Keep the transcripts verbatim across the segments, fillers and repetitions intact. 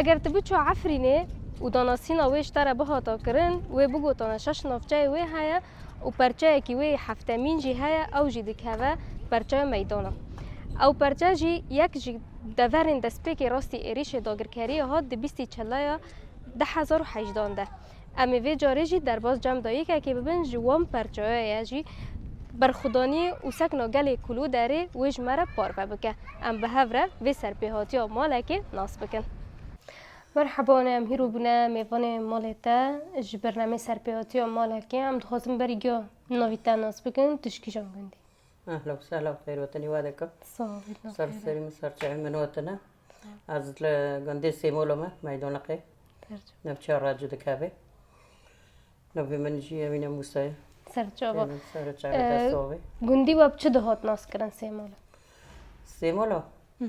Eger tu biçû Efrînê û danasîna wê ji te re bihata kirin, wê bigotana şeş navçeyê wê heye û perçeyekî wê yê heftemîn jî heye, ew jî dikeve perçeya meydana. Ew perçe jî yek ji deverên destpêkê rastî êrîşê dagirkeriyê hat di bîstî çeleya du hezar û hejdan de. Em ê vê carê jî derbas cem dayikekê bibin, ji wan perçeya ye jî berxwedaniyê û sekna gelê Kulûderê wê ji me re parve bike. Em bi hev re vê serpêhatiya malekê nas bikin. Merheba, em hîro bûne mêvanê malê te ji bernameyê serpêhatiya malekê. Em dixwazin berî giya navî te nas bikin, tu ji kîjan gundî? Ehla û sehla û xêr wetenî we dikim. Sağ ol, Ser xêr. Serî min, ser çavê min wetine. Ez li gundê Sêmolo me, Meydonaqê. Navçeya Racû dikeve. Navê min jî Emîne Mûsa ye. Ser çava. Ser çavê te Ee, sovê. Gundî we bi çi dihat nas kirin Sêmolo? Sêmolo? Hı.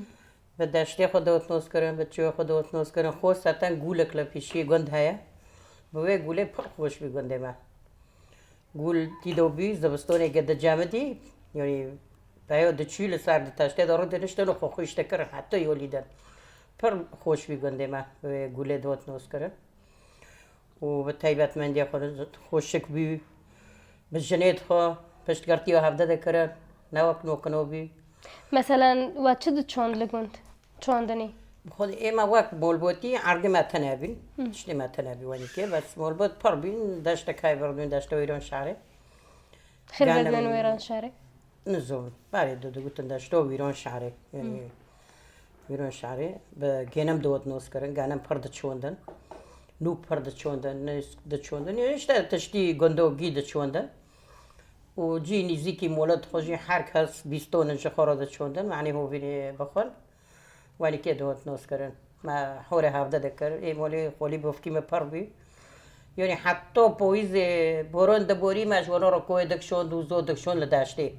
Bi deştê xwe dihot nas kirin, bi çiyê xwe dihot nas kirin. Xoseten gulek li pêşî gund heye. Bi wê gulê pir xweş bî gundê me. Gul tîdo bî, zivistonê ke dicemidî, yanî peyo diçû li ser di teştê de rû diniştin û xwe xweş dikirin, heta yolî din. Pir xweş bî gundê me, wê gulê dihot nas kirin. Û bi taybetmendiya xwe xweşik bî, bi jinê xwe piştgirtiya hevde dikirin, ne wek nokino bî. Meselen, we çi diçand li gund? Çandinê? Xwe ê me wek molbotî erdê me tune bîn. Hı. Tiştê me tune bî wenîkê. Bes molbot pir bîn, deştek hay birdûn, deşta Wêran şarê. Xêr Ganim vedin Wêran şarê. Nizom. Barê de digotin deşta Wêran şarê. Yanî Hı. Wêran şarê. Bi genim dihot nos kirin. Genim pir diçondin. Nûk pir diçondin, nêsk diçondin. Yanî işte tiştî gundogî diçondin. Û cî nîzîkî molet xwe jî her kes bîst tonin ji xwe re diçondin. Yanî hovînê bixwin. Wenîkê dihot nos kirin. Me horê hevde dikir. Ê molê xolî bofkî me pir bî. Yanî heta poyîzê boron diborî me ji wana re koyê dikşond û zor dikşond li deştê.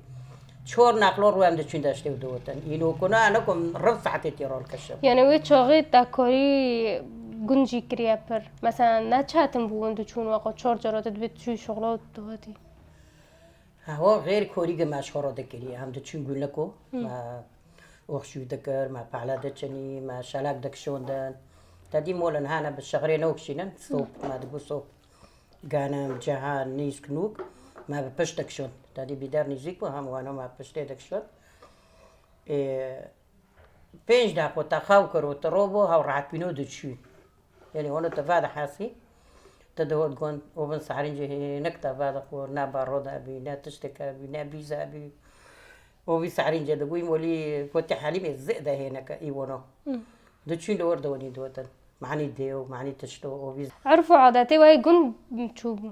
Çor nexlo rû em diçûn deştê û dihotin. Îno kuna ene ku riv saetê tê rol kişim. Yani wê çaxê te karî gund jî kiriye pir. Mesela ne çetin bû hûn diçûn weqo çar cara te dibê çûyî şoxla û dihatî. Hewa xêr korî ge me ji xwe re dikirî. Em diçûn gulniko. Hı. Me Oxşî dikir, me pele diçinî, me şelek dikişondin. Tedî molin hene bi şixrê neokşînin, sop, me dibû sop. Genim, cihan, nîsk, nûk, me bi pişt dikişond. Tedî bîder nîzîk bû, hem wano me piştê dikişond. Ê, pênc deqo te xew kir û tu robû, hew rehetbîno diçû. Yanî ono te va dihesî, te dihot gon, o bin serîncê hênik te va dixwar, ne baro de bî, ne tişteke bî, ne bîze bî. O vî serîncê digû, î molî gotî helîmê zêde hêneke î wono. Hı. Diçûn li wir diwinî dihotin. Manî dêw, manî tişto, o vî. Erf û adetê we gund çûbû?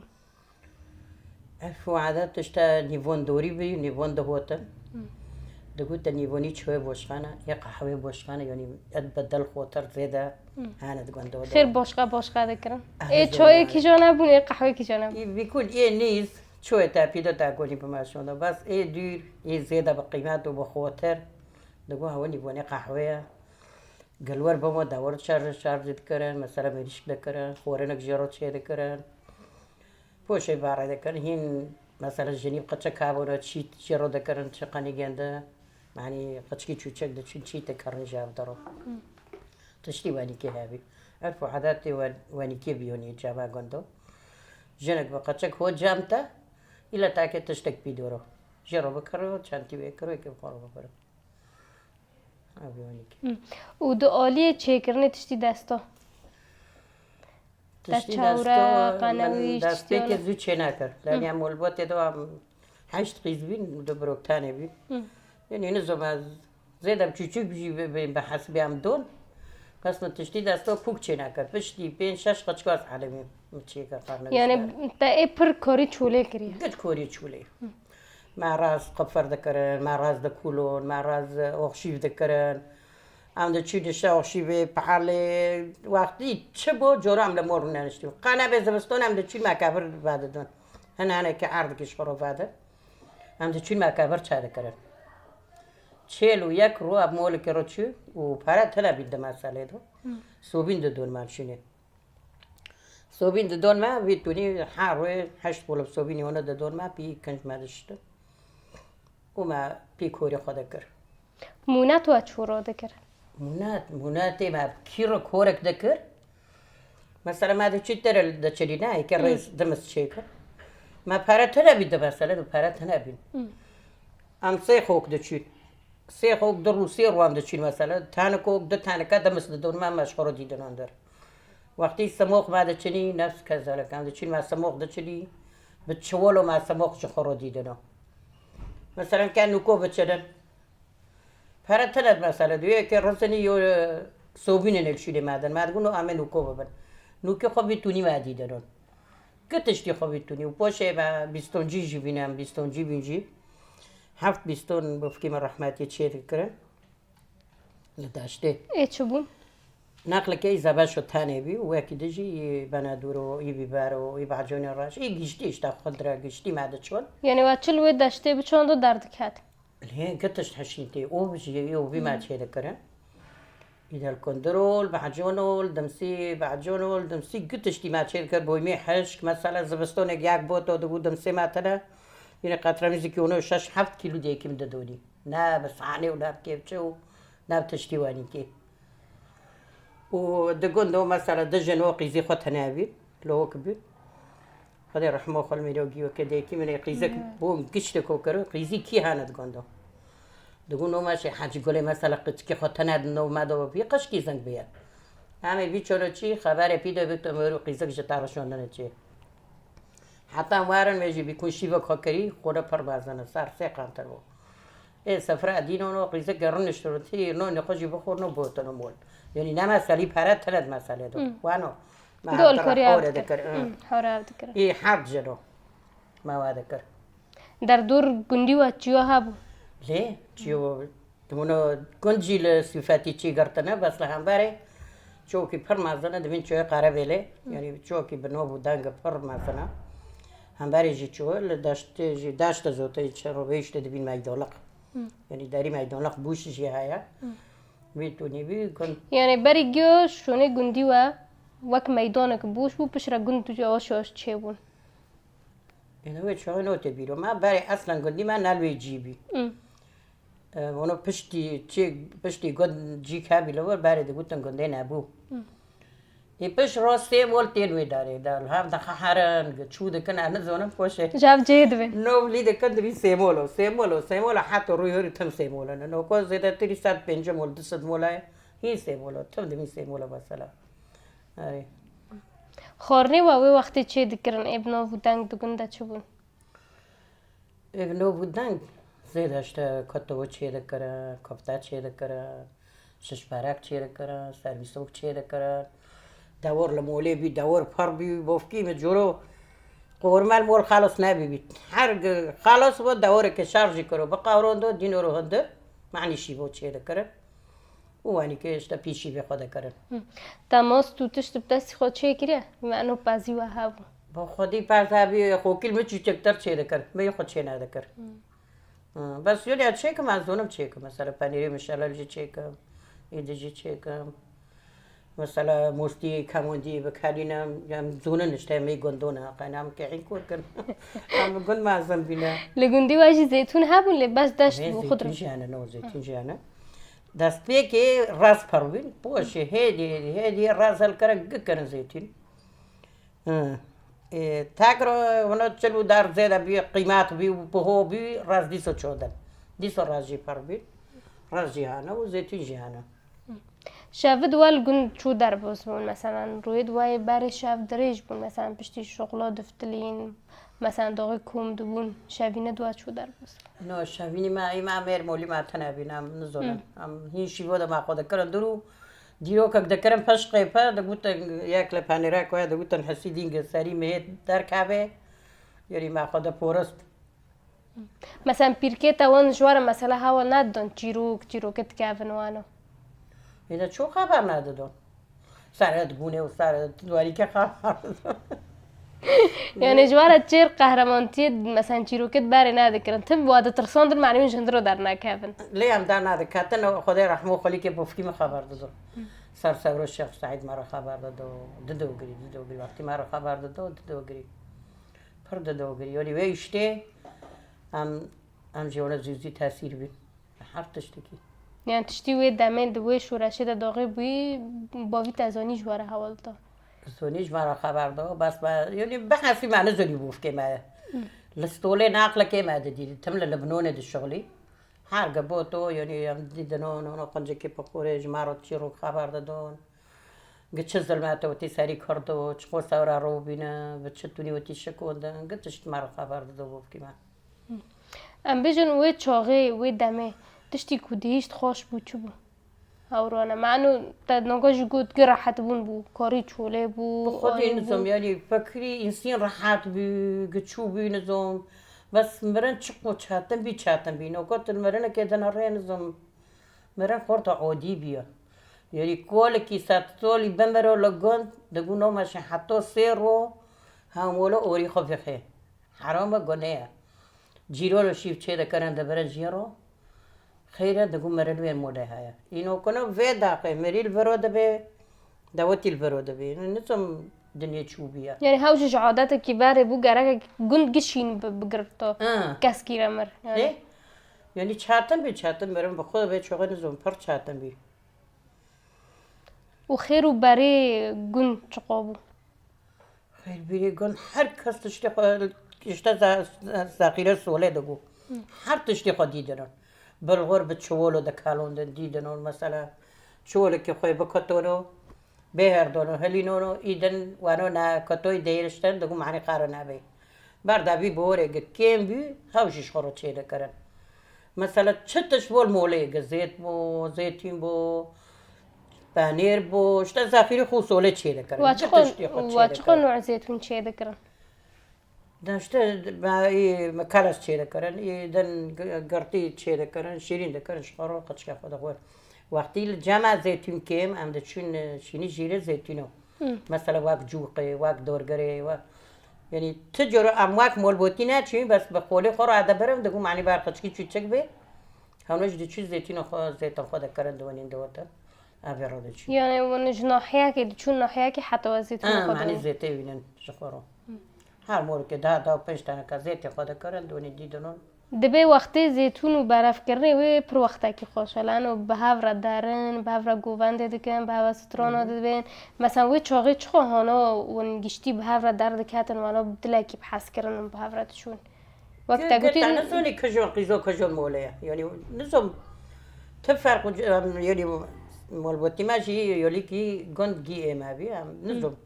Ev wade tişta nîvon dorî bî, nîvon dihotin. Hı. Digotin nîvonî çayê boşxane, yê qehwê boşxane, yanî et bedel xotir zêde Hı. hene di gund de. Xêr boşqa boşqa dikirin. Ah, Ê çayê kîja nebûn, ê qehwê kîja nebûn. Î bikul ê nîz, çayê te pîdo te gonî bi me şonda. Bes ê dûr, ê zêde bi qîmet û bi xotir. Digo hewe nîvonê qehwê ye. Gilwer bimo dewir şer, şer dikirin, mesela mêrişk dikirin, xorinik jê ro çê dikirin. Poşê bare dikirin, hîn mesela jinî qeçek kabûna çît jê ro dikirin, çi qenî gende, yanî qeçkî çûçek diçûn çît dikirin ji ev dero. Tiştî wenîkê hebî. Erf û adetê wen-, wenîkê biyonî cema gundo. Jinik bi qeçek ho cem te, île take tiştek pî doro. Jê ro bikiro, çentî wê kiro, êkê bi xwe ro bibiro. Ev yanî ki. Hı. Û di aliyê çêkirinê tiştî desta? Te Tiştî çawre, desta, qenewî, min destpêkê tiştî zû çê nekir. Hı. Leniya molbotê de em heşt qîz bîn, du biroktanê bîn. Hı. Yanî nizom ez zêde çûçûk jî bi, bi, bi hesibê em don. Bes min tiştî desta pûk çê nekir. Piştî pênc şeş qeçkas elimî min çêkir qarnewîş Yani kir. Te ê pir korî çolê kiriye. Git korî çolê. Hı. Me raz qifir dikirin, me raz dikulon, me raz oxşîv dikirin. Em diçûn dişe oxşîvê, pehelê, wextî çi bo, cora em li mor rûneniştîn. Qenebê ziviston em diçûn me kevir vedidin. Hin henekî erdikî ji xwe re vedin. Em diçûn me kevir çedikirin. Çêl û yek rû ev molikê re çû û pere tine bîn di meselê de. Hı. Sobîn didon me şûnê. Sobîn didon me, vî tunî her rûyê heşt bolib sobînî hona didon me, pî kinc me diştin. Û me pî korî xwe dikir. Mûnet we çû ro dikir? Mûnat, mûnatê me kî re korek dikir? Mesela me diçî tere diçilî, ne, eke rêz dimis çêkir. Me pere tine bî di, mesela di pere tine bîn. Em sê xok diçîn. Sê xok di rû sê rûan diçîn mesela. Tenikok, du tenike dimis didon me, me ji xwe re dîdin der. Wextî simox me diçinî, nefs kezelek em diçîn, me simox diçilî. Bi çiwilo me simox ji xwe re dîdino. Mesela ke nûko biçinin. Pere tine di mesela, duyê ke rizinî yo, e, sobînên êlşûnê me din. Me digun û em ê nûko bibin. Nûkê xwe vî tûnî me dîdinon. Gi tiştî xwe vî tûnî. Û poşê me bîstoncî jî bînin, bîstoncî bîn jî. Heft bîston bi fikî min rehmetî çê dikirin. Li deştê. Ê çi bûn? Nexleke î zebeşo tenê bî û wekî di jî î benedûro, î bîbero, î beconê reş, î giştî işte xundre giştî me diçon. Yanî we çi li wê deştê biçondo derdiket? Lê gi tişt hişîn tê. Ov jî, ov vî me çê dikirin. Îdel kundirol, beconol, dimsî, beconol, dimsî gi tiştî me çê dikir. Boymê hişk, mesela zivistonek yek boto dibû dimsê me tine. Yine qetremîzikî ono şeş heft kîlo dêkî min didonî. Ne bi sahnê û ne bi kêfçe û ne bi tiştî wenîkê. Û di gund o mesela di jin o qîzî xwe tine bî, lowik bî. Xwedê rehmo xwe li mîrogî weke dêkî min ê qîzek bû giş de kokero, qîzî kî hene di gund o. Di gund o me şê Hecî Gulê mesela qîzikî xwe tine di no me de bî qeşkî zeng bîye. Em ê bî çolo çî xeberê pî de bikto me û qîzek ji te re şondine çê. Heta werin wê jî bî kun şîvek xwe kirî, xwe re pir mezin e, ser sê qantir bû. Ê sefra dîno no qîzek rûniştiro tî, no nê xwe jî bixwir no botino mol. Yanî ne meselî pere tine di meselê do. Wano. Me Dol hevdira koriya hore dikir. Hore ev dikir. Ê heft jino. Me wa dikir. Derdor gundî we çiyo hebû? Lê çiyo Dimûno gund jî li sîfetî çî girtine, bes li hemberê çokî pir mezin e, divîn çiyo Qerebêlê, yanî çokî bi nav û deng pir mezin e. Hemberê jî çiyo li deştê jî, deşt e zoteyî çi rûvêştê dibîn meydoliq. Yanî derî meydoliq bûş jî heye. Vî tûnî vî gund. Yanî berî giyo şûnê gundî we wek meydanek bûş bû, piştre gund yavaş yavaş çêbûn. Êne wê çaxê notê bîro me, berê eslen gundî me nel wê cî bî. E, ono piştî çê, piştî gund cî hebî li wir berê digutin gundê nebû. Ê pişt ro sê mol tên wê derê de. Li hev diqeherin, çû dikin, ez nizonim poşê. Ji hev cihê dibin. Novlî dikin dibî sê mol o, sê mol o, sê mol o, heta rûyê hûrî tim sê mol in. Noko zêdetirî sed pêncî mol, du sed mol e. Hîn sê mol o, tim dibî sê mol o mesela. Erê. Xwarinê we wê wextê çê dikirin, ê bi nav û deng di gund de çi bûn? Ê bi nav û deng zêde işte kotovo çê dikirin, kofte çê dikirin, şişberek çê dikirin, sermîsok çê dikirin. Dewor li molê bî, dewor pir bî, bofkî min coro qormel mol xelos nebîbî. Her gi-, xelos bo deworeke şer jî kiro, biqewrondo, dîno ro hundir, manî şîvo çê dikirin. Û wanî ke işte pîşî vê xwe dikirin. Te mast û tişt bi destî xwe çêkiriye? Meno pezî we hebû? Bi xwedî pez hebî, xokîl min çîçektir çêdikir. Min xwe çê nedikir. Hı, bes yoniya çêkim, ez zonim çêkim. Mesela penîrê mişelel jî çêkim. Êdî jî çêkim. Mesela mostî, kemondî bikelînim. Em zonin işte, em ê gundon e. Qeyna em kehîn kor kin. Em gund mezin bîne. Li gundî we jî zeytûn hebûn lê bes deşt bû, xudro. Zeytûn jî hene, no zeytûn jî hene. Destpêkê raz pir bîn, poşê hêdî, hêdî raz helkirin, gikirin zeytûn. Hı. Ê, tekro, hino çil û dar zêde bî, qîmet bî û piho bî, raz dîso çodin. Dîso raz jî pir bî. Raz jî hene û zeytûn jî hene. Şevi di we li gund çû derbas bûn, meselen, rûyê di we yê berê şev dirêj bûn, meselen, piştî şoxla diftilîn, Mesela doxê kom dibûn, şevîne dua çû derbas. No, şevînî me, ê me mêr molî me tine bîn, em nizonin. Em hîn şîvo de me xwe dikirin dûr û dîrokek dikirin pişt qêpe, digutin yek li penêrek we, digutin hesî dîngê serî mihê derkeve, yerî me xwe de porist. Mesela pîrkê te wan ji we re mesela hewa nedidon çîrok, çîrokê dikevin wano? Ê de ço xeber nedidon. Seret bûne û seret dwarîke xeber didon. Yani ji we re çêr qehremantiye, mesela çîrokê berê nedikirin. Tim wa ditirsandin, manî min ji hundir dernekevin. Lê em dernediketin, Xwedê rehmo xwelîkê bofkî min xeber dido. Ser sewro Şêx Seîd me re xeber dido. Dido girî, dido girî. Wextî me re xeber dido, dido girî. Pir dido girî. Yanî wê îştê em, em jî ona zû zû tesîr bîn. Her tiştekî. Yani tiştî wê demê di wê şoreşê de doxê bûyî, bavî te zanî ji we re hewl da? Zanî ji me re xeber da, bes me, yanî behesî me nizanî bû fikê me ye. Li stolê naqlekê me didî, tim li Libnonê dişixulî. Her ge bo to, yanî em dîdin, no, no, no, qincikî piqûrê ji me re çîrok xeber didon. Gi çi zilmete wetî serî kirdo, çiqo sewra robîne, bi çi tunî wetî şikondin, gi tişt me re xeber dido bo fikê me. Em bêjin wê çaxê, wê demê tiştî ku dihîşt xweş bû, çi bû? Hewrane. Meno te noga jî got gi rehet bûn bû, karî çolê bû, Bi xwedî arî bû. Nizom, yanî fekirî însîn rehet bû, gi çû bû nizom. Bes mirin çiqo çetin bî, çetin bî. Noga tu mirinekê dina rê nizom. Mirin xorta odî bîya. Yanî kolekî sedsolî bimiro li gund, digu noma şi heta sê ro, hemole orî xwe vixê. Heram e, gune ye. Cîrolo şîv çê dikirin, dibirin jê re. Xeyr e, digu mirin wê mole heye. Îno kino vê daqê mirî li viro dibe, dawetî li viro dibe. Nizom dinyê çû bûye. Yani hew jî ji adetekî berê bû, gerek gund gişîn bi-, bigirto. Ha. Keskî re mir. Yani. Ê? Yani çetin bî, çetin mirin bi xwe vê çaxê nizom pir çetin bî. Û xêr û berê gund çiqa bû? Xêrbîrê gund her kes tiştê xwe, işte ze-, ze-, zexîre solê digo. Her tiştê xwe dîdinin. Bilxor bi çiwolo dikalondin, dîdinin. Mesela çiwolekî xwe bikotono, bêherdono, hilînono, îdin wano ne kotoy dêriştin, digo manî qaro nebe. Berdabî bi orê gi kêm bû, hew jî ji xwe re çê dikirin. Mesela çi tişt bol molê gi zêt bo, zêtîn bo, penêr bo, işte zexîrî xwe solê çê dikirin. Wa çi xwe, tiştê xwe çê dikirin. Wa çi xwe nû zêtûn çê dikirin? De işte, me, ê, me keres çê dikirin, ê, din g-, girtî çê dikirin, şîrîn dikirin, ji xwe re qiçke xwe dixwir. Wextî li cema zêtûn kêm, em diçûn, e, şînî jîrê zêtûno. Hı. Mesela wek cûqê, wek dorgirê, wek, yanî tu coro em wek molbotî neçûn, bes bi qolê xwe re dibirin, digo manî ber qiçkî çûçik bê. Hewna jî diçûn zêtîna xwe, zêtin xwe dikirin, diwanîn diwatin. Ev ê re diçûn. Yani hûn ji nahiyekê diçûn nahiyekê heta we zêtûna Ha, xwe manî diwanîn. Zêtê wînin ji xwe re. Hı. Her molekê daha, daha pênc teneke zêtê xwe dikirin, diwanî dîdinin. Dibê wextê zêtûn û berevkirinê wê pir wextekî xweş e. Lano bi hev re derin, bi hev re govendê dikin, bi hev re strana Hı hı. dibên. Mesela wê çaxê çixwe hano hûn giştî bi hev re derdiketin, wano dilekî bi hez kirin bi hev re diçûn. Wek Ki, te ki gotî te nizanî kijon qîzo kijon mole ye. Yanî nizom ti ferq û c-, em, yanî molbotî me jî yolîkî gund gî ê me bî, em Hı. nizom.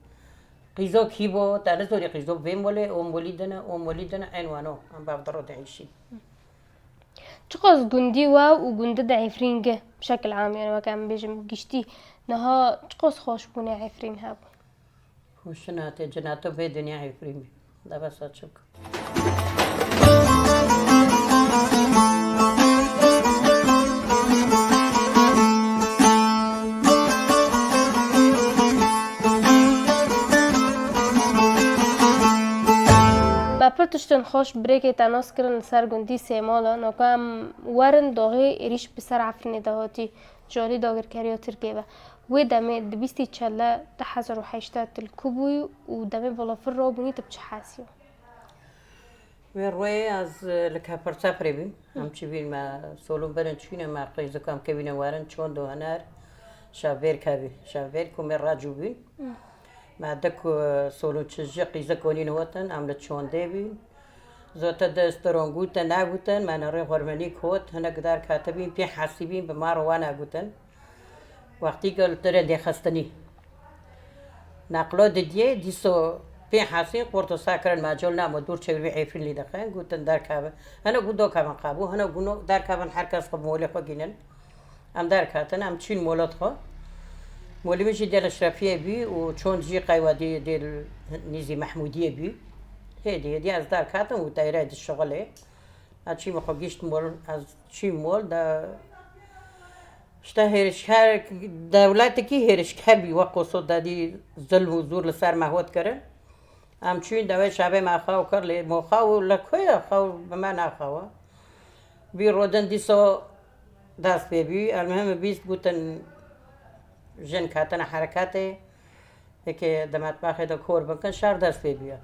Qîzo kî bo, te nizorî qîzo vê molê, o molî dine, o molî dine, en wano. Em bi hev de re diêşî. Çiqas gundî we û gundi di Efrîn gi, bi şekil am, yani weke em bêjim giştî, niha çiqas xweşbûnê Efrîn hebû? Xweşinatê cinato vê dinya Efrîn bî. De bes açık. Me pir tiştên xweş birêkê te nas kirin li ser gundî Sêmala, noka em werin doxê êrîş bi ser Efrînê de hatî, ji alî dagirkeriya Tirkiyê ve. Wê demê di bîstî çelle du hezar û heştê tu li ku bûyî û demê balafir rabûnî tu bi çi hesî? Wê rûyê ez, e, li Keferçeprê bîm. Em çî bîn me solûn berin çûyîne me qîzikam kevîne werin çond û hiner şevbêrke bî. Şevbêrk û me racû bîn. Me dik, e, solûn çi ji qîzik onîn hotin, em li çondê bîn. Zote de storon gûte negûtin, me nerê xurmenî kot, hinek derketibîn, pê hesîbîn bi me re wana gûtin. Wextî ku li tirê dê xistinî. Neqlo didiyê, dîso pê hesîn qurto sa kirin, me col namo dûr çewrî Efrîn lî dixin, gotin derkevin. Hene gu dokevin qabû, hene gu no-, derkevin her kes xwe molê xwe gînin. Em derketin, em çûn molat xwe. Molî min jî dê li Şrefiyê bî û çond jî qeywa dê, dê li nîzî Mehmûdiyê bî. Hêdî, hêdî ez derketim û teyre di şixulê. Ez çî min xwe gişt mol, ez çî mol de işte hêrişker, dewletekî hêrişker bî, wek qoso dedî zilm û zûr li ser me hot kirin. Em çûn dewê şevê me xew kir lê mo xew li ku ye, xew bi me nexewe. Bî rodin dîso dest pê bî, elmuhim bîst gotin jin ketine hereketê. Yekê di metbexê de kor bikin, şer dest pê bûye.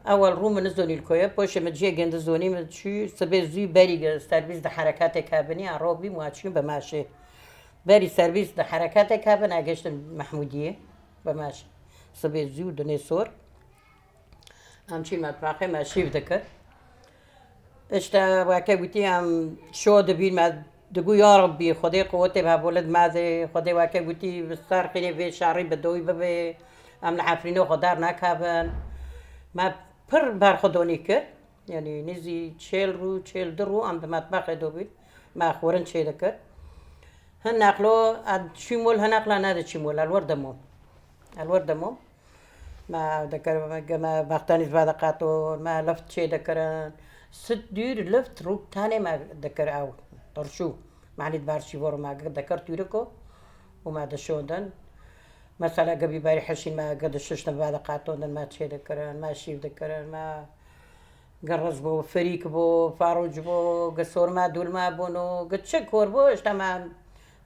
Ewel rû min nizonî li koye, poşê min ciyê gindi zonî min çû, sibê zû berî ge-, servîs di herekatê kabinî, a robî ma çû bi maşê. Berî servîs di herekatê kabin, a geştin Mehmûdiyê bi maşê. Sibê zû dinê sor. Em çî metbaxê me şîv dikir. İşte weke gotî em şo dibîn me digu ya Rabbî, Xwedê quwetê bi hevolê me de, Xwedê weke gotî bi ser xînê vê şerî bi doy bibe, em li Efrînê xwe dar nakevin. Me pir berxwedonî kir. Yanî nêzî çêl rû, çêl du rû em di metbaxê de bûn. Me xwarin çê dikir. Hin neqlo, ez çûm ol, hin neqla nediçûm ol, el wir dimom. El wir dimom. Me dikir, me, me bextenî zva diqeton, me lift çê dikirin. Sit dûr lift rûk tenê me dikir ew. Tirşû. Manî di ber şîvor me dikir tûriko û me dişondin. Mesela ge bîberî hişîn me ge dişiştin ve diqetondin, me çê dikirin, me şîv dikirin, me ge riz bû, firîk bû, faroc bû, ge sorma dûlma bûn û ge çi kor bû, işte me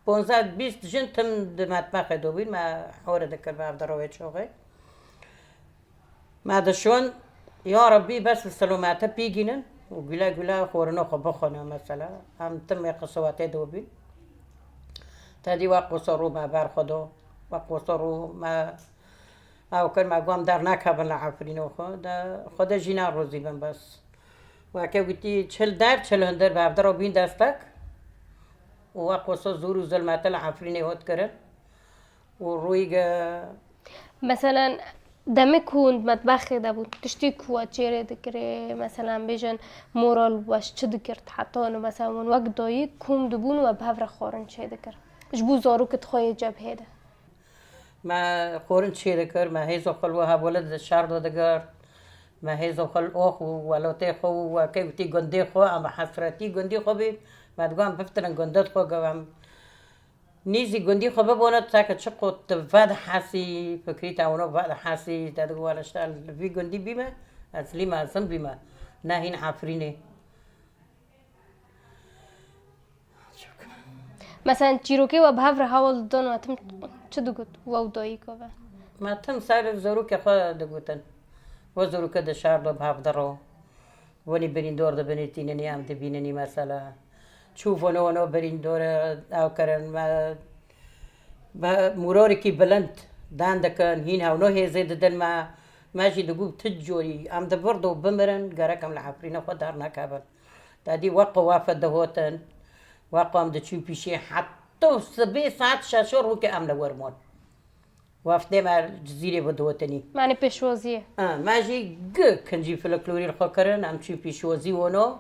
ponzdeh bîst jin tim di metbexê de bûn, me hore dikir bi ev di rewê çoxê. Me dişon, ya Rabbî bes bi selomete pîgînin û gule gule xorino xwe bixwine mesela. Em tim ê qisewetê de bûn. Tedî we qoso rû me ber xwe do. We qoso rû me ew kir me got em dernakevin li Efrîno xwe. De Xwedê jî narozî bin bes. Weke gotî çil der, çil hundir bi hevdiro bîn destek û we qoso zûr û zulmete li Efrînê hot kirin û rûyî ge Meselen, demê ku hûn di metbexê de bûn, tiştê ku we çêrê dikirê, meselen, bêjin moral we ji çi digirt, heta hûn, meselen, hûn wek dayik kom dibûn we bi hev re xwarin çêdikir? Ji bo zarokê xwe yê cebhê de. Me xwarin çêdikir, me hêza xwe li we hevalê de şer de digirt, me hêza xwe li ox û welatê xwe û weke gotî gundê xwe, em bi hesretî gundî xwe bî, me digot em biftirin gundê xwe, ge em Nîzî gundî xwe bibûne, tu seke çi qot tu vedihesî, fikrî te wino vedihesî, te digo wele işte li vî gundî bîme, ez lî mezin bîme, ne hîn Efrînê. Meselen çîrokê we bi hev re hewl didon we tim çi digot we û dayika we? Me tim ser zarokê xwe digotin. We zaroke dişardo bi hev diro. Wenî birîndor dibinî tîninî em dibîninî mesela. Çû vono weno birîndor ew kirin me, me mûrorekî bilind dan dikin, hîn hewno hêzê didin me. Me jî digot ti corî em di vir do bimirin, gerek em li Efrînê xwe dar nekevin. Te dî weqo we fe dihotin, weqo em diçûn pîşê heta sibê saet şeşo rûke em li wir mon. Weftê me Cizîrê bi dihotinî. Manê pêşwaziyê. Ha, me jî gi kincî folklorî li xwe kirin, em çûn pêşwazî wano.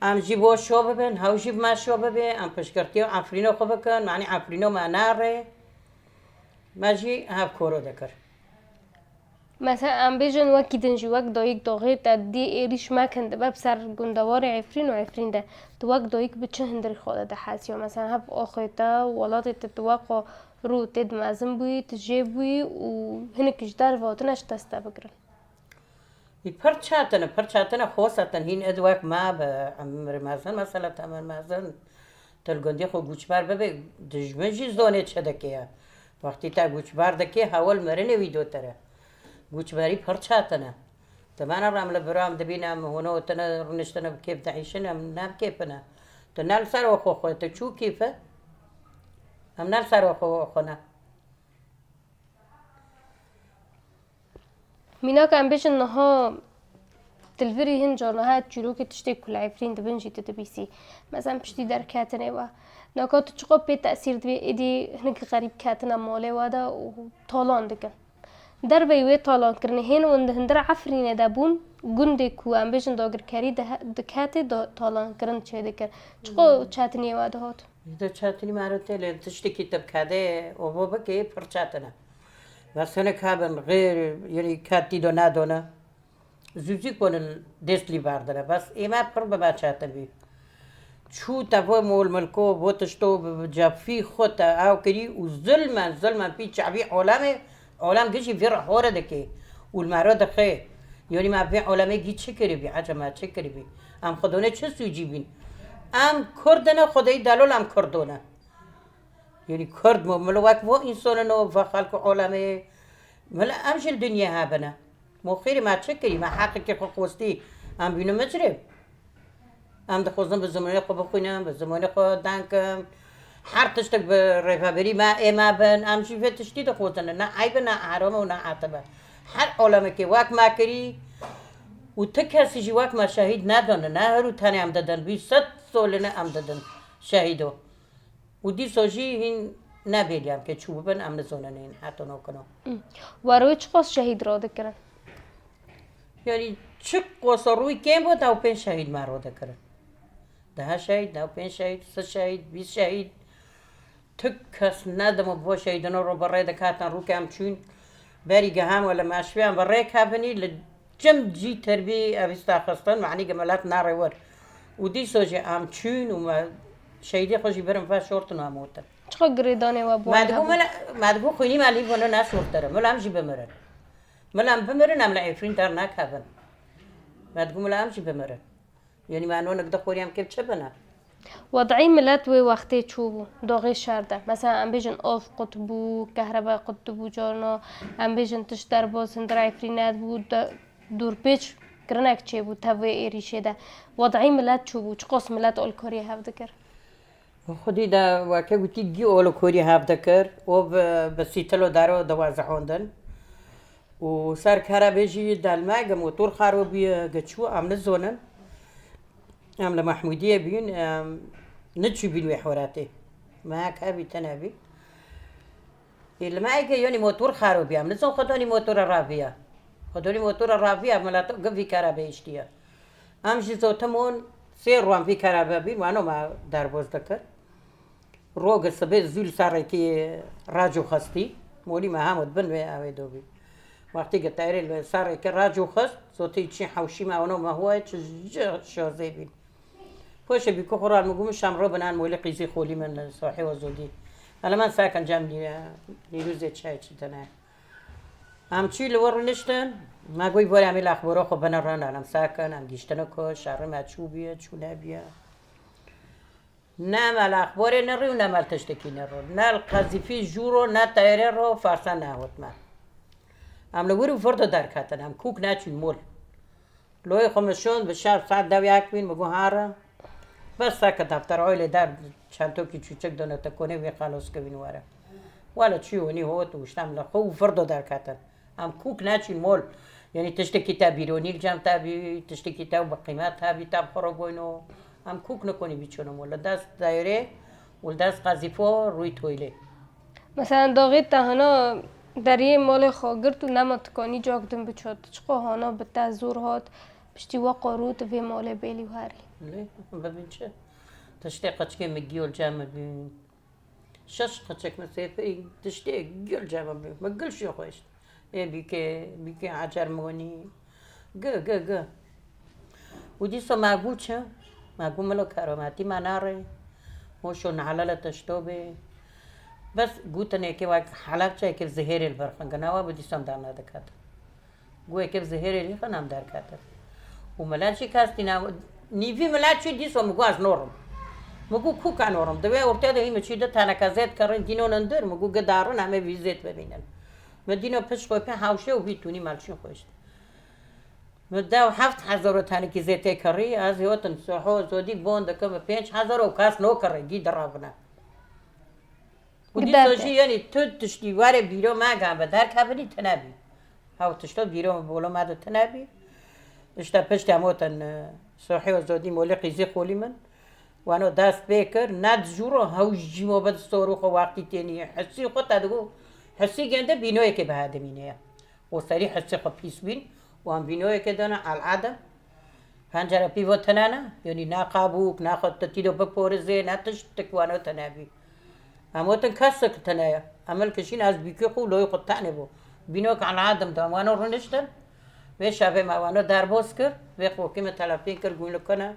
Em jî bo şo bibin, hew jî bi me şo bibê, em piştgirtiya Efrîno xwe bikin, manî Efrîno me nare. Me jî hev koro dikir. Mesela em bêjin wekî din jî wek dayik doxê te dî êrîş mekin dibe bi ser gundewarê Efrîn û Efrîn de. Tu wek dayik bi çi hundirî xwe de dihesiya? Mesela hev axê te, welatê te, tu wek xwe rû tê di mezin bûyî, tu jê bûyî û hinek ji derve hatine ji dest te bigirin. Î pir çetine, pir çetine, xosetin hîn id wek me bi emir mezin, mesela temir mezin. Tu li gundî xwe guçber bibê, dijmin jî zonê çi dike ye. Wextî te guçber dikê, hewil mirinê wî dotir e. Guçberî pir çetin e. Di me re em li vir em dibîne, em hûno tine rûniştine bi kêf dihîşin, em ne bi kêf ne. Tu ne li ser we xwe xwe, tu çû kêf e? Em ne li ser we xwe xwe ne. Mînak em bêjin niha dilvirî hin car niha çîrokê tiştê ku li Efrîn dibin jî tu dibîsî. Mesela piştî derketinê we. Naka tu çiqo pê tesîr dibê êdî hinek xerîb ketine malê we de û talan dikin. Derveyî wê talankirinê hên hûn di hundir Efrînê de bûn, gundê ku em bêjin dagirkerî dihe-, diketê da-, talankirin çêdikir. Çiqo çetiniyê we dihat? Ji de çetinî me re tê lê tiştekî te bi kedê û bo bikê pir çetin e. Bes hinek hebin xêr, yanî ketî do nedone. Zûzî ku li dest lî berdine. Bes ê me pir bi me çetin bî. Çû te bo mol milko, bo tişto bi, bi cefî xwe te ew kirî û zilmen, zilmen pî çavî olemê, olem gijî vî re hore dike û li me re dixe. Yanî me vê olemê gî çi kiribî, ecem me çi kiribî? Em xwe done çi sûcî bîn? Em Kurd ne, Xwedê delol em Kurdo ne. Yanî Kurd mu, milo wek vo însonin o, ve xelk û olemê, milo em jî li dinyê hebine. Moxîrî me çi kirî? Me heqekî xwe xwestî. Em bînin micrim. Em dixwazin bi zimanê xwe bixwînin, bi zimanê xwe deng kin. Her tiştek bi rêveberî me, ê me bin. Em jî vê tiştî dixwazin. Ne eyb e, ne ehrame û ne etib e. Her alemekê wek me kirî û ti kesî jî wek me şehîd nedane. Ne her û tenê em didin. Bîst sed solîne em didin şehîdo. Û dîsa jî hîn nebêlî em ke çû bibin, em nizonin hîn heta nokino. Weroyê çiqas şehîd radikirin? Yanî çiqas rûyê kêm bû, dew pênc şehîd me radikirin. Dehe şehîd, dew pênc şehîd, sih şehîd, bîst şehîd. Ti kes nedima bo şehîdino ro bi rê dikatin rû ke em çûn. Berî ge hem wele meşviyan bi rê kevin î, li cim cî terbî ev îsta xistin, manî ge milet narê wir. Û dîsa jî em çûn û me şehîdê xwe jî birin ve şortin û em otin. Çiqa girêdanê we bo Me dibû hebû? Mila, me dibû xwînî me lî bûne ne şortire. Mila em jî bimirin. Mila em bimirin, em li Efrîn dernekevin. Me dibû mila em jî bimirin. Yanî me nonik de xorî em kêm çi bine? Wed'î milet wê wextê çûbû, doxê şer de. Mesela em bêjin av qut bû, kehreba qut bû carna, em bêjin tişt derbas hundir Efrîn nedibû, de, dûrpêç kirinek çêbû tev wê êrîşê de. Wed'î milet çûbû, çiqas milet alkorî hev dikir? Xwedî de weke gotî gî olo korî hev dikir û bi, bi sîtilo daro de wazihondin. Û ser kerebe jî delme ge motor xaro bûye ge çû em nizonin. Em li Mehmûdiyê bîn, em niçûbîn wê horatê. Me hek hebî tene bî. Ê, li me eke yonî motor xaro bî, em nizon xwe donî motora raviya. Xwe donî motora raviya, milet ge vî kerebe hiştiye. Em jî zotimon sê rû em vî kerebe bîn, wano me derboz dikir. Roge sibê zû li serrekî racû xistî. Molî me hemû di bin wê ewê do bî. Wextî ke teyrê li serrekî racû xist, zotî çî hewşî me, ono me huwayê çi ji şozê bîn. Poşê bî ku xural mi gû min şam ro binan molî qîzî xolî min sohê we zodî. Hele men sakin cem nî-, nîrûzê çay çi dene. Em çî li wir rûniştin, me goy borê em ê laxboro xwe bine rin, em sakin, em giştine ku şerê me çû bîye, çû nebîye. Ne me li exborê ne rî û ne me li tiştekî ne ro. Ne li qezîfî jû ro, ne teyre ro, farsa nehot me. Em li wir û vir de derketin, em kûk neçûn mol. Loyê xwe min şond, bi şev saet dew yek bîn, min got, "Here." Bes seke defter oylê der, çentokî çûçik done te konê wî xelos kevîn were. Wele çû winî hot û işte em li xwe û vir de derketin. Em kûk neçîn mol. Yanî tiştekî te bîronî li cem te bî, tiştekî te bi qîmet hebî te bi xwe re goyno. Em kûk nikonî biçûno mol. Li dest daîrê û li dest qezîfo rûyî toylê. Mesela daxê te hina deriyê malê xwe girt û nema tikanî cak din biçot. Çiqa hana bi te zor hat, piştî we qarût vê malê bêlî û herî. Lê bibin çi? Tiştê qeçkê min giyo li cem min bîn. Şeş qeçek min sêfirî, tiştê gil cevabê. Me gil şî xweşt. Ê bîkê, bîkê ecer monî. Gi, gi, gi. Û dîsa me gû çi? Me gû milo kerametî me narê. Hoşo nehlele tişto bê. Bes gûtinê ke wek helebçeyekê zihêrê li ber xwe ginawa bi dîsa em dernediket. Guhekê bi zihêrê lî xwe nam derketin. Û milet jî kes tîna, nîvî milet çû dîso min got ez norim. Min got kûka norim. Di wê ortê de hî min çû di teneke zêt kirin dînon indir. Min got gidarin em ê vî zêt bibînin. Min dîno pişt xwe pê hewşe û vî tûnî me li çûn xweşt. Min dew heft hezar û tenekî zêtê kirî, ez hêwatin soho zodî bon dikim bi pênc hezar û kes nokirî gî dirabine. Û dîsa jî, yanî tu tiştî were bîro me, gan bi derkevin î tine bî. Hew tişto bîro bolo me de tine bî. Îşte piştî em otin, e, sohê û zodî molê qîzî xolî min. Wano dest pê kir, ne di jû ro hew jî mo bi sor û xwe wextî tênî. Hisî xwe te digo, hisî gende bînoyekê bi hedimîne ye. Û serî hisî xwe pîs bîn û em bînoyekê dana el edem. Pencere pîvo tine ne, yanî ne qabûk, ne xwe tu tîdo biporizê, ne tiştik wano tine bî. Em gotin kesik tine ye. Em hilkişîn ez bîkê xwe û loyê xwe tenê bû. Bînok eladim da, em wano rûniştin. Vê şevê me wano derbas kir, vê xokî min telepîn kir, gûn li ku ne.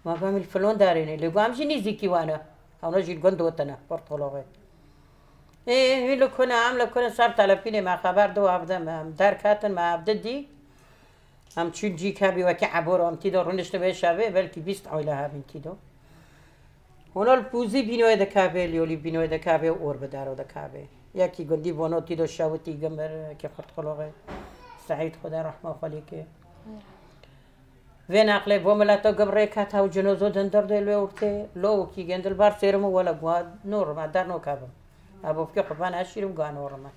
Ma bemîl filon derê ne. Lê got em jî nîzîkî wano. Hewna jî li gund dotine, portoloxê. Ê, hî li ku ne, em li ku ne ser telepînê me xeber do evde me. Em derketin, me evde dî. Em çûn cîk hebî wekî ebor, em tî de rûniştin vê şevê, belkî bîst oyle hebîn tî de. Hûn li pûzî bînoyê dikevê, liyolî bînoyê dikevê û or bi dero dikevê. Yekî gundî vono tî de şewitî gimir, yekî xurtxuloxê. Seîd, Xwedê rehma xwe lê ke. Vê neqlê bo mileto gib rê ket hew cinozo dindir dê lê ortê, lo wekî gendil bar sêrim û wele gwa norma der nokevim. Ebo fikê xwe ben eşîrim gwa norma.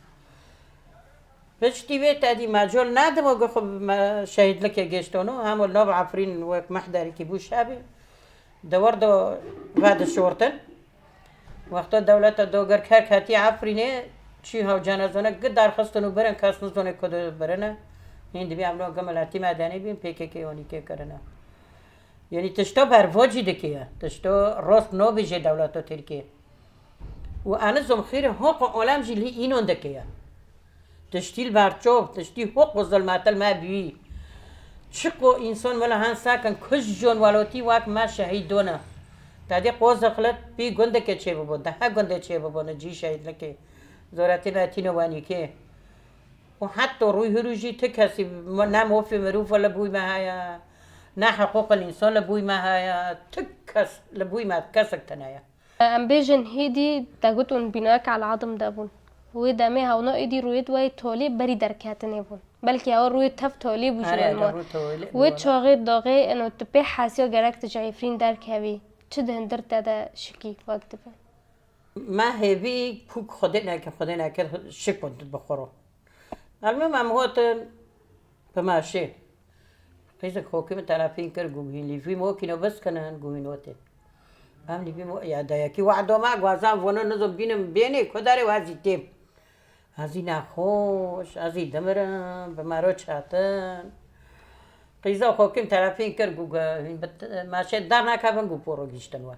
Piştî vê tedî me col nedim û xwe me şehîdlikê gêştono, hemo nov Efrîn wek mehderekî bû şevê. Di wir de vedişortin. Wexta dewleta dogirker ketî Efrînê, çî hew cenazane gi derxistin û birin, kes nizone ku dibirine. Hîn dibî em no gi miletî medenî bîn, P K K onî kê kirine. Yanî tişto bervo jî dike ye. Tişto rost nobî jê dewleta Tirkiyê. Û enizom xîrê hoq û olem jî lî înon dike ye. Tiştî li ber çov, tiştî hoq û zilmetil me bî. Çiqo însan wela hen sekin kuj jon welotî wek me şehîd done. Tedî qoz xilet bî gundeke çêbibo, dehe gundê çêbibo ne cî şehîdlikê. Zoretî me tîno wenîkê. Û heta rûy hirû jî ti kesî ne mofê mirov li bûy me heye, ne heqûqil însan li bûy me heye, ti kes li bûy me kesek tune ye. Em bêjin hêdî te got hûn bînayek el'adim de bûn. Wê demê hewna êdî rûyê di wê tolê berî derketinê bûn. Belkî ew rûyê tev tolê bû ji Erê, wan re. Rû tolê Wê bû. Çaxê daxê eno tu pê hesiya gerek tu ji Efrîn derkevî. Çi di hundir te de şikî wek dibe? Me hêvî kûk Xwedê neke, Xwedê neke şik bi xwe ro. Elmim em hotin bi meşê. Qîzek xokî min telefîn kir, gu hîn lîvî mokîno biskinin, gu hîn hotê. Em lîvî mo-, ya dayakî wehdo me, gwazan vono nizom bînim bênê, ku derê wezî têm. Ez î nexweş, ez î dimirim, bi mero çatin. Qîza xokîm telefîn kir, gu, gu hîn bit-, meşê dernekevin, gu poro giştin we.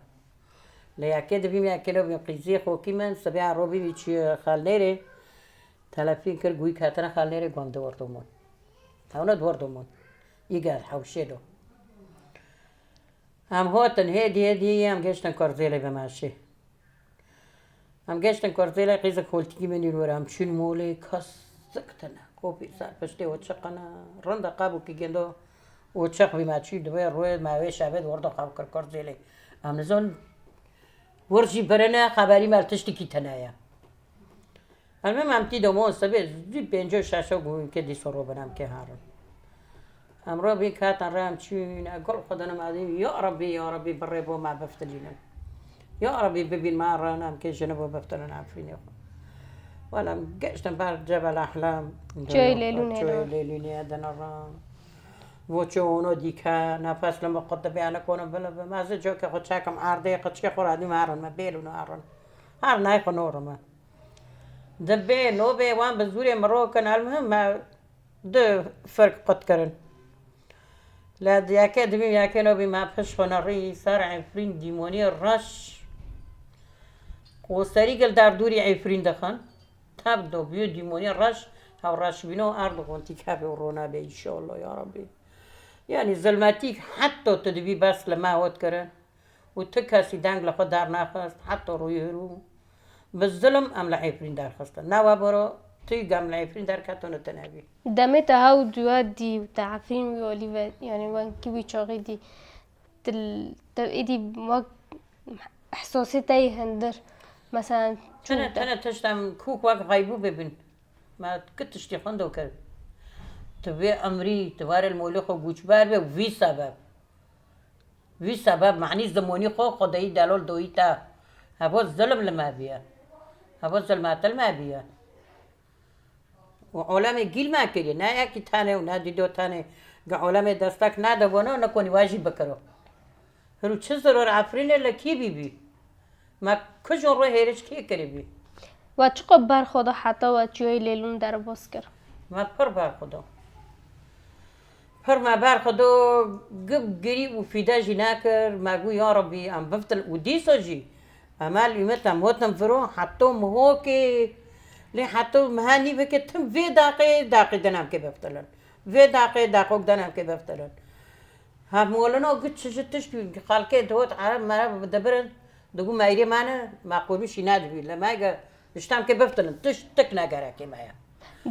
Lê yekê dibîm yekê lo bîm qîzî xokî min, sibê ero bî wî çi xelnêrê. Telefîn kir, gûyî ketine xelnêrê, gom di werdo mon. Hewna di werdo mon. Î gel hewşê do. Em hotin hêdî hêdî em gêştin Kurzêlê bi meşê. Em gêştin Kurzêlê, qîzik holtîkî min î li wir em çûn molê, kesik tine. Kopî ser piştê û çiqine. Rinda qabûkî gendo û çiq bî me çû di wê rûyê me wê şevê di werdo xew kir Kurzêlê. Em nizon wir jî birine, xeberî me li tiştikî tine ye. Elmim em tî domon sibê zû pênco şeşo gûn ke dîso robin em ke harin. Em robî katin re em çûn, e gul xwe dinim edîm, ya Rebbî, ya Rebbî, birê bo me biftilînin. Ya Rebbî, bibîn me rin, em ke jini bo biftilin Efrînê xwe. Wala em geştin ber Cebel Ehlem. Çiyê Lêlûnê Çiyê re. Lêlûnê din rin. Voçê ono dîke, nefes li min qut dibe, nikonim bilibim. Ez ê cokê xwe çekim erdê, qiçkê xwe radîm herin me, bêlûn herin. Her nayê xwe norime. Dibê, nobê wan bi zûrê mirokin, elmihim me du firk qut kirin. Lê yekê dibî, yekê nobî me pişt xwe nerî ser Efrîn dîmonî reş. Qoserî gil derdûrî Efrîn dixin. Tev do bîyo dîmonî reş, hew reşbîno erd xwe tî kevê û rona be înşallah ya Rebbî. Yanî zilmetîk heta tu dibî bes li me hot kirin. Û tu kesî deng li xwe dernaxist, heta rûyê rû bi zilim em li Efrîn derxistin. Ne we biro, tu gem li Efrîn derketo ne tu nebî. Demê te hew duwa dî û te Efrîn wî olî ve, yanî wekî wî çaxî dî, tu, tu êdî wek ihsasê te yê hundir. Mesela, çû Tene, te tene tişt em kûk wek xeybû bibin. Me ki tiştî xwe do kir. Tu vê emrî, tu were li molê xwe gûçber be, vî sebeb. Vî sebeb, manî zimonî xwe, xwedeyî delol doyî te. Hevo zilim li me biye. Hevo zilmetil me biye. Û olemê gîl me kiriye. Ne yekî tenê û ne dîdo tenê. Ge olemê destek nede bono, nikonî we jî bikiro. Hiru çi ziror Efrînê li kî bîbî? Me kujon rû hêriş kê kiribî? We çiqo berxwe da heta we çiyoyê Lêlûn derbas kir? Me pir berxwe da. Pir me berxwe da, gib girî û fîde jî nekir. Me gu, ya Rebbî, em biftil û dîsa jî emel ûmit em hotin viro, heto mihokê, lê heto mihe nîvekê tim vê daqê, daqê din em kê biftilin. Vê daqê, daqok din em kê biftilin. Hemolino gi çi ji tişt xelkê dihot ereb mereb dibirin, digu meyrê me ne, me qurmîşî nedibî. Li me ge ji temkê biftilin, tişt tik ne gerekê me ye.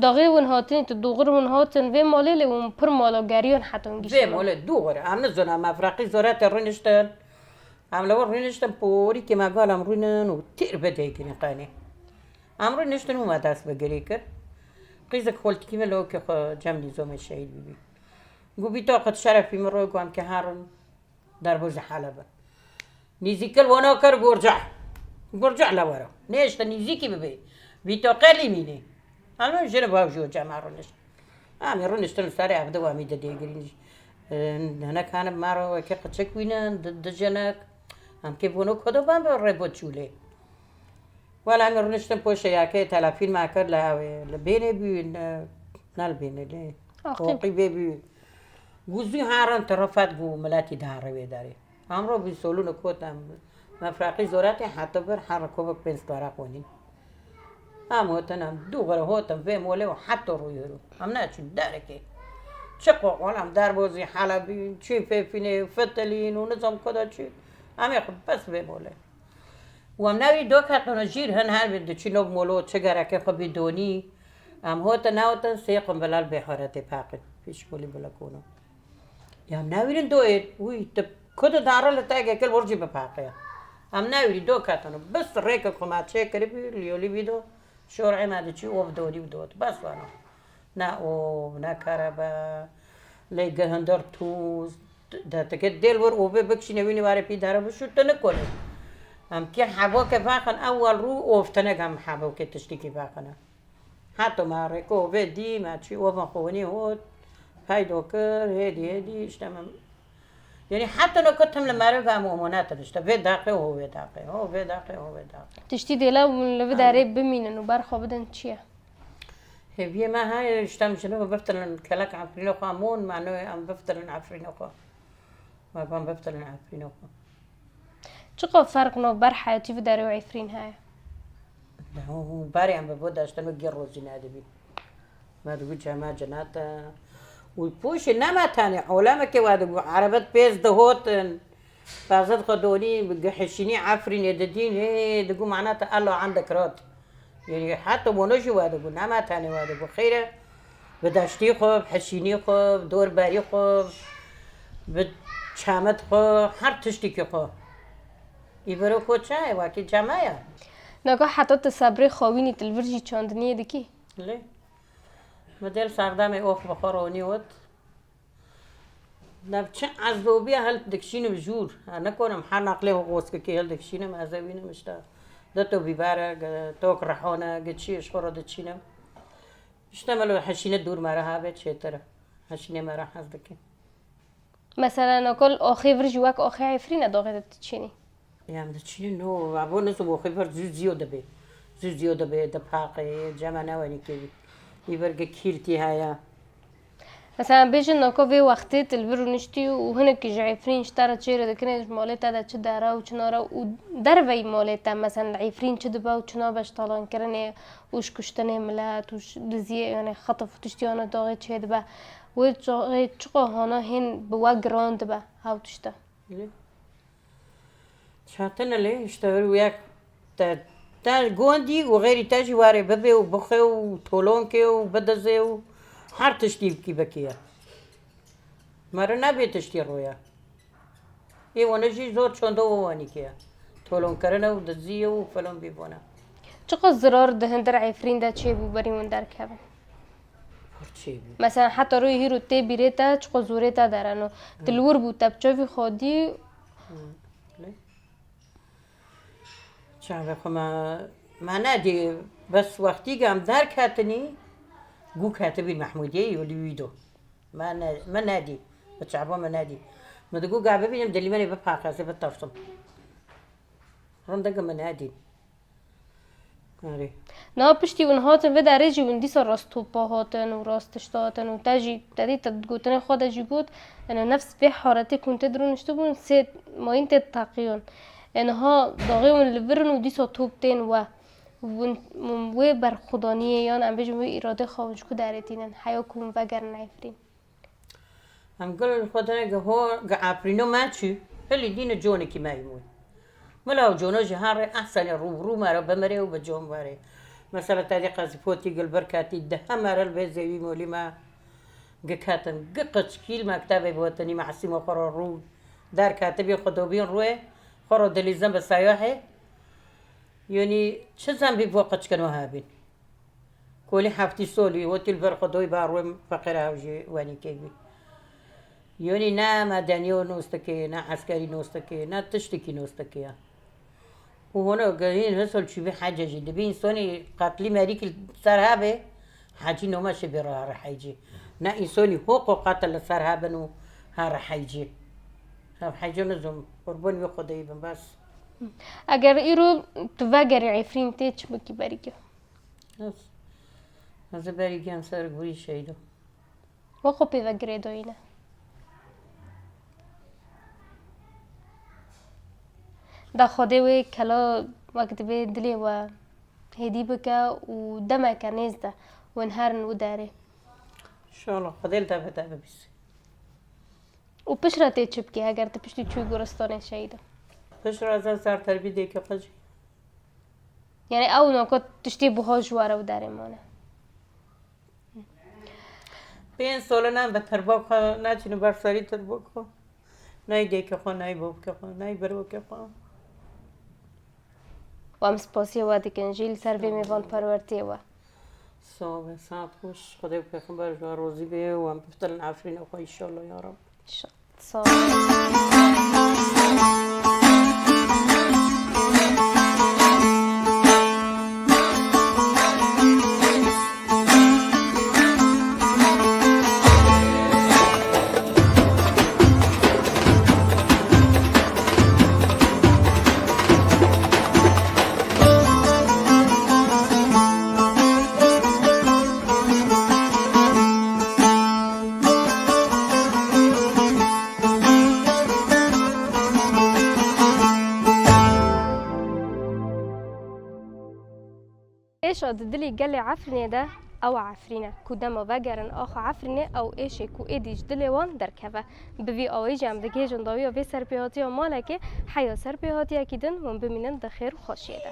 Daxê hûn hatin, tu dûxir hûn hatin, vê malê lê hûn pir mala geriyan hetan Vê giştin. Malê dûxir, em nizona me freqî zoretê rûniştin. Em li wir rûniştin, porîkê me gal em rûnin û têr bidê girîn qenê. Em rûniştin û me dest bi girî kir. Qîzek xoltikî min lewkê xwe cem nîzomê şehîd bibî. Got, bî taqet şerefî min ro, got, em ke herin derbozê Helebê. Nîzîkil wano kir Gurca. Gurca le wero. Nêşte nîzîkî bibê. Bî taqe lî mînê. Elmem jin û bav jî cem rûnişt. Em ê rûniştin li serê ev di wemî di dêgirîn. Hinek hene bi me re wekî qiçik wînin, di, di jinek. Em kê bono kodo ben bi rêbo çûlê. Wela em ê rûniştin poşe ya ke telefîn me kir li ew ê, li bênê bû, ne, ne li bênê, lê Aqîb. Oqîbê bû. Gu zû herin terefet gu miletî dihere wê derê. Em ro bî solûne kot em, mefraqî zoretê heta bir her kovek pênc taraq wenîn. Em hotin em du xire hotin vê molê û heta rûyê rû. Em neçûn derekê. Çi qoqol em derbozî Helebî, çîn fêfînê, fitilîn û nizam koda çî. Em ê xwe bes vê molê. Û em newî do ketine jîr hin her bî diçî nov molo çi gereke xwe bî donî. Em hote nehote sê qumbilal bê haretê paqî. Pîş molî bila kono. Ya em newîrin do êr. Wî tu ku di dare li te gekil wir jî bipaqe. Em newîrî do ketine. Bis rêke ku me çê kiribî, liyolî bî do. Şor ê me diçî ov donî û dot. Bes wano. Ne ov, ne kerebe. Lê gi hundir tûz. De tike dêl wir ovê bikişîne wînî warê pî dere bişû tu nikonî. Em kê hevokê vexin ewel rû ov tinek em hevokê tiştîkî vexine. Heta me rêko ovê dî, me çî ovan xwe winî hot. Peydo kir, hêdî hêdî işte me. Yanî heta no ku tim li merivê em omonetin işte. Vê deqê ho vê deqê, ho vê deqê, ho vê deqê. Tiştî dêla li vê derê bimînin û ber xwe bidin çi ye? Hêviyê me heye, işte em ji nû biftilin kelek Efrînê xwe, em û me nû em biftilin Efrînê xwe. Me van biftilin Efrînê xwe. Çiqo ferq no ber heyatî vê derê û Efrîn heye? Û berê em bi bo daştin û gê rozî nedibî. Me digo cema cenat e. Û poşê nema tenê, olemekê we digo, erebet pêz dihotin. Bazet xwe donî, gihişînî Efrînê didîn, hê, digo, mana te Elo endek rat. Yanî heta wano jî we digo, nema tenê we digo. Xeyr e, bi deştî xwe, bi hişînî xwe, bi dorberî xwe, bi çemit xwe, her tiştîkî xwe. Îviro koça ye, wekî cema ye. Naga heta tu sebrê xewînî tu li vir jî çandiniyê dikî? Lê. Mi dêl serdemê ox bi xwe ronî wit. Nav çi ezobiya hel dikişînim jûr. Ha, nekonim her naqlê xwe qoskikê hel dikişînim, ez evînim işte. De to bîbere, ge-, tok rehone, ge çi ji xwe re diçînim. İşte melo heşîne dûr me re habe çêtir. Heşîne me re hez dike. Mesela nakol oxê vir jî wek oxê Efrîne doxê de diçînî? Em diçînin no, abo nizo bo xeber zû zîyo dibe. Zû zîyo dibe, dipaqê, cema newenî kevî. Î vir gi kîrtî heye. Mesela bêjin nako vê wextê tu li vir rûniştî û hinekî ji Efrîn ji te re çêre dikine, ji malê te de çi dere û çi nare û derveyî malê te, mesela li Efrîn çi dibe û çi nabe ji talankirinê û ji kuştinê milet û ji diziyê, yanî xetif û tiştî ana doxê çêdibe. Wê çaxê çiqo hana hên bi we giran dibe hew tişte. Çatin e lê, işte, wek te, te gondî û xêrî te jî warê bibê û bixê û tolonkê û bidizê û her tiştî bikî bikî ye. Meri nebê tiştî rûye. Ê wane jî zor çonda û wanî kê ye. Tolonkirin e û dizî ye û filan bî bone. Çiqas zirar di hundir Efrîn de çêbû berî hûn derkevin? Pir çêbû. Mesela heta rûyê hîro tê bîrê te çiqo zorê te dereno. Tu li wir bû te bi çavî xwe dî. Hı. Lê? Çavê xwe me, me nedî. Bes wextî em derketinî, gû ketibî Mehmûdiyê û li wî do. Me ne, me nedî. Bi çava me nedî. Me digo ga bibînim dilî me nê bipaqe, ez ê bitirsim. Rindeke me nedî. Erê. Niha piştî hûn hatin vê derê jî hûn dîsa rast topa hatin û rast tişta hatin û te jî, te dî te gotinê xwe de jî got, ene nefs vê haretê ku hûn tê de rûniştibûn, sê mayîn tê teqiyon. E niha daxê hûn li vir in û dîsa top tên we. Hûn, hûn wê berxwedaniyê yan em bêjin wê îradê xwe hûn ji ku derê tînin, heya ku hûn vegerin Efrîn? Em gul xwe dine gi ho, gi Efrîno me çû, hilî dîne conekî me yî mûy. Mila û cono jî her rê ehsenê rû bi rû me re bimirê û bi con werê. Mesela te dî qezî potî gul bir ketî, di heme re li vê zêwî molî me gi ketin, gi qiçkîl mektebê bi wetinî me Esîmo xwe re rû derketibî xwe dobîn rûyê, xwe re dilîzin bi seyahê. Yanî çi zembî bo qiçkin we hebîn. Kolî heftî solî, wetî li ber Xwedayê ba rûyê feqîr ew jî wenî kevî. Yonî ne medenî û nos dike, ne eskerî nos dike, ne tiştekî nos dike ya. Û hûn gehîn hisol çûbî hece jî. Dibî însonî qetlî merîkî li ser hebe, hecî nome şibî ra re hecî. Ne însonî hoqo qetil li ser hebin û her hecî. Ev hecî nizûm, qurban wî Xwedayî bin bes. Eger îro tu vegerî Efrîn tê çi bikî berî ke? Ez, ez ê berî gem ser gurî şehîdo. Wexo pê ve girêdoyîne. Da Xwedê wê kela wek divê dilê we hêdî bike û demeke nêz de win herin û derê. Înşallah Xwedê li te ve te bibîsî. Û piştre tê çi bikî heger tu piştî çûyî goristanê şehîdo? Piştre ez ê ser terbî dêkê xwe jî. Yani ew nako tiştê buha ji were û derê mane. Pênc sole ne bi tirbok xwe, ne çînî ber serî tirbok xwe. Ney dêkê xwe, ney bavkê xwe, ney birokê xwe. Û em spasiya we dikin jî li ser vê mêvanperwertiyê we. Sağ ol, saet xweş. Xwedê û Pêxember ji we razî be û em biftilin Efrînê xwe înşallah ya Rab. Sağ ol. Êşa di dilî gelê Efrînê de ew e Efrîn e. Ku dema vegerin axa Efrînê, ew êşê ku êdî ji dilê wan derkeve. Bi vî awayî jî em digihêjin dawiya vê serpêhatiya malekê, heya serpêhatiyekî din hûn bimînin di xêr û xweşiyê de.